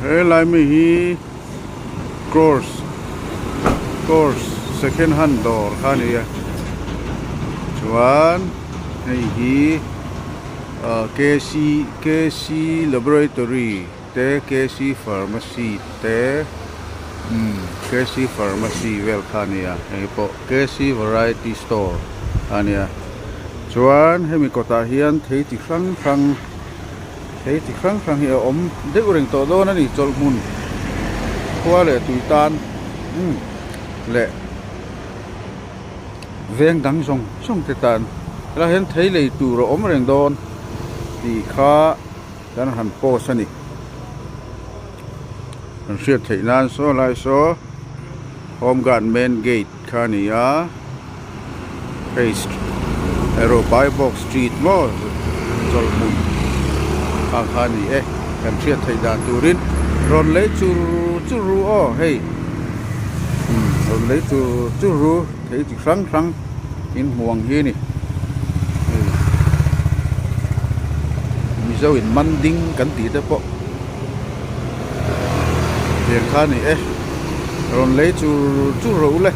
He lai mi hi course course second hand dawr kha a ni a chuan hei hi ah K C K C laboratory te K C pharmacy te umm K C pharmacy vel kha a ni a hei pawh K C variety store a nia chuan hemi kawtah hian thei chi hrang hrang. Thei chi hrang hrang hi a awm deuh reng tawh dawn a ni chawlh hmun khua leh tui tan umm leh veng dang zawng zawng te tan helaiah hian thei lei tur a awm reng dawn tih kha kan han post a ni kan hriat theih nan saw lai saw home guard main gate kha a ni a. Hei erawh Baibawk street maw chawlhhmun kha kha a ni e kan hriat theih dan turin rawn lei chur chur ru aw hei umm rawn lei chur chur ru thei chi hrang hrang in hmu ang hi a ni hei mizo in manding kan tih te pawh tiang kha a ni e rawn lei chur chur rawh u le.